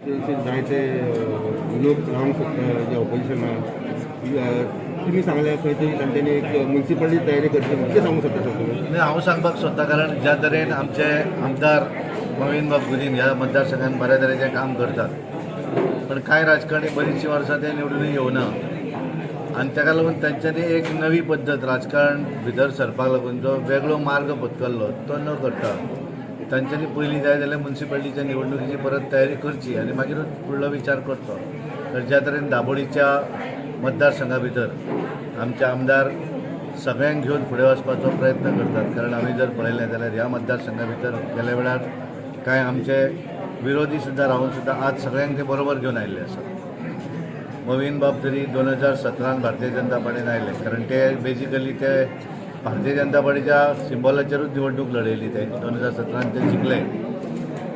जायते लोक रावंक सोदता जे ऑपोजिशनाक. तुमी सांगल्या खंय तरी तांच्यांनी एक मुन्सिपालिटी तयारी करची. कितें सांगूंक शकता सर तुमी? नाही, हांव सांगपाक सोदता, कारण ज्या तरेन आमचे आमदार मवीन बाब गुदीन ह्या मतदारसंघात बऱ्या तरेचें काम करतात, पण कांय राजकारणी बरीचशीं वर्सां ते निवडून येवना आनी ताका लागून तांच्यांनी एक नवी पद्दत राजकारण भितर सरपाक लागून जो वेगळो मार्ग पत्करलो तो न करता तांच्यांनी पयलीं जाय जाल्यार मुन्सिपालिटीच्या निवडणुकीची परत तयारी करची आनी मागीरूच फुडलो विचार करचो. तर ज्या तरेन दाबोळीच्या मतदारसंघा भितर आमचे आमदार सगळ्यांक घेवन फुडें वचपाचो प्रयत्न करतात, कारण आमी जर पळयलें जाल्यार ह्या मतदारसंघा भितर गेल्या वेळार कांय आमचे विरोधी सुद्दां रावन सुद्दां आज सगळ्यांक ते बरोबर घेवन आयिल्ले आसात. मवीन बाब तरी 2017न भारतीय जनता पार्टीन आयले, कारण ते बेजिकली ते भारतीय जनता पार्टीच्या सिंबॉलाचेरूच निवडणूक लढयली. ते 2017न ते जिखले,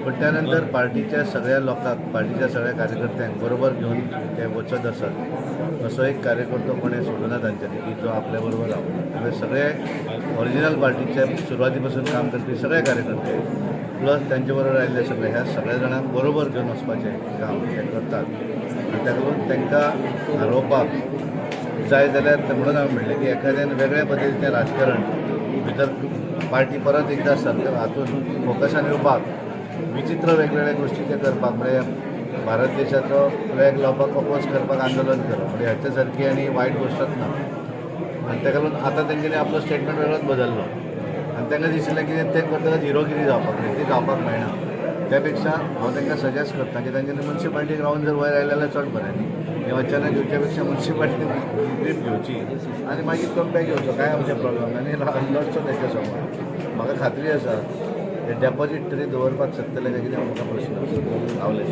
पण त्यानंतर पार्टीच्या सगळ्या लोकांक, पार्टीच्या सगळ्या कार्यकर्त्यांक बरोबर घेवन ते वचत आसात. असो एक कार्यकर्तो कोणें सोडूना तांच्यांनी की जो आपल्या बरोबर रावना. म्हणजे सगळे ओरिजिनल पार्टीचे सुरवाती पासून काम करपी सगळे कार्यकर्ते प्लस तांचे बरोबर आयिल्ले सगळे, ह्या सगळ्या जाणांक बरोबर घेवन वचपाचें काम ते करतात. आनी ताका लागून तांकां हारोवपाक जाय जाल्यार, म्हणून हांवें म्हणलें की एखाद्यान वेगळ्या पद्दतीचें राजकारण भितर पार्टी परत एकदां सरकार हातून फोकसान येवपाक विचित्र वेगवेगळ्या गोश्टी ते करपाक, म्हणजे भारत देशाचो फ्लॅग लावपाक अपोज करपाक आंदोलन करप, म्हणजे हाच्या सारकी आनी वायट गोश्टच ना. आनी ताका लागून आतां तेंच्यांनी आपलो स्टेटमेंट वेगळोच बदललो आनी तांकां दिशिल्लें की तें करतकच हिरोगिरी जावपाक जाय, ती जावपाक मेळना. त्या पेक्षा हांव तांकां सजेस्ट करता की तांच्यांनी मुन्सिपालिटीक रावन जर वयर आयले जाल्यार चड बरें न्ही. हें अचानक घेवच्या पेक्षा मुन्सिपालिटीन ग्रीप घेवची आनी मागीर कमबॅक येवचो. कांय आमचें प्रॉब्लम ना आनी लढचो तेच्या समोर. म्हाका खात्री आसा, हे डेपॉजीट तरी दवरपाक शकतले काय कितें, म्हाका प्रश्न आसा. रावले.